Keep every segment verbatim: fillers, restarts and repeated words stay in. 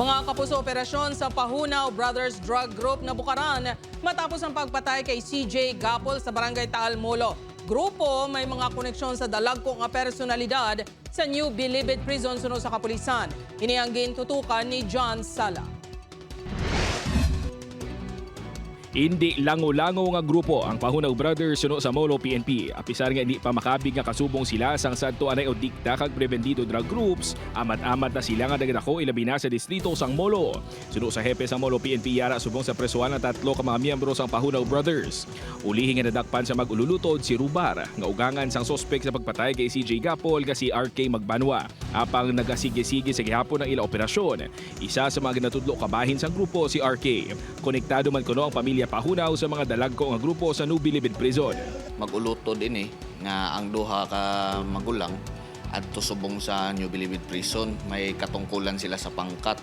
Mga kapuso, operasyon sa Pahunaw Brothers Drug Group nabukaran matapos ang pagpatay kay C J Gapol sa Barangay Taal, Molo. Grupo may mga koneksyon sa dalagko nga personalidad sa New Bilibid Prison suno sa kapulisan. Ini ang gintutukan ni John Sala. Indi lango-lango nga grupo ang Pahunaw Brothers suno sa Molo P N P. Apisar nga indi pa makabig nga kasubong sila sang sadto anay o dikta kag prebendido drug groups, amat-amat na sila nga nagadako ilabi na sa distrito sang Molo. Suno sa hepe sang Molo P N P yara, subong sa presohan ang tatlo ka mga miyembro sang Pahunaw Brothers. Ulihi nga nadakpan sa mag-ululutod si Rubar, nga ugangan sang suspek sa pagpatay kay C J Gapol nga si R K Magbanwa. Apang nagasige-sige sa gihapon ang ila operasyon. Isa sa mga ginatudlo kabahin sang grupo si R K. Konektado man kuno ang pamilya Pahunaw sa mga dalagko nga grupo sa New Bilibid Prison. Mag-ulutod ini nga ang duha ka magulang adto subong sa New Bilibid Prison, may katungkulan sila sa pangkat.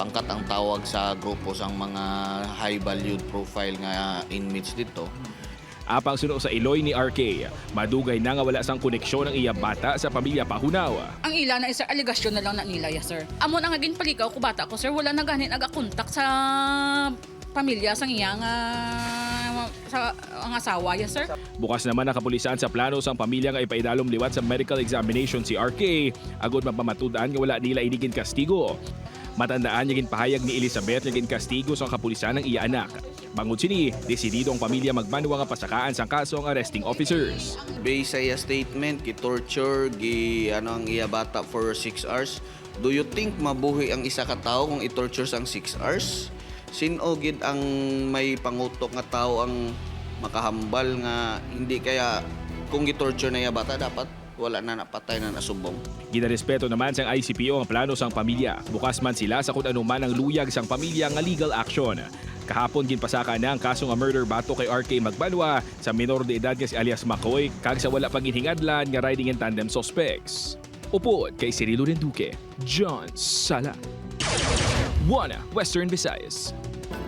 Pangkat ang tawag sa grupo sang mga high valued profile nga inmates dito. Apang suno sa iloy ni R K, madugay na nga wala sang koneksyon ang iya bata sa pamilya Pahunaw. Ang ila na, sir, alegasyon na lang na nila, yes, sir. Amo na nga ginpalikaw ko bata ko, sir, wala na gani nagakontak sa pamilya sang iya nga, sa, ang asawa, yes, sir. Bukas naman ang kapulisan sa plano sang pamilya nga ipaidalom liwat sa medical examination si R K, agod mapamatud-an nga wala nila ini ginkastigo. Matandaan nga ginpahayag ni Elizabeth nga ginkastigo sang kapulisan ang iya anak. Bangod sini, desidido ang pamilya Magbanwa nga pasakaan sang kaso ang arresting officers. Based sa iya statement, gi-torture, gi-, ano, ang iya bata for six hours. Do you think mabuhi ang isa ka tawo kung i-torture sang six hours? Sin-o gid ang may pangutok nga tawo ang makahambal nga hindi kaya kung gi-torture na iya bata, dapat wala na, napatay na, nasubong? Ginarespeto naman sang I C P O ang plano sang pamilya. Bukas man sila sa kun ano man ang luyag sang pamilya nga legal action. Kahapon, ginpasaka na ang kaso nga murder batok kay R K Magbanwa, sa minor de edad nga si alias Makoy, kag sa wala pa ginhingadlan nga riding in tandem suspects. Upod kay Cirilo Renduque, John Sala, One Western Visayas.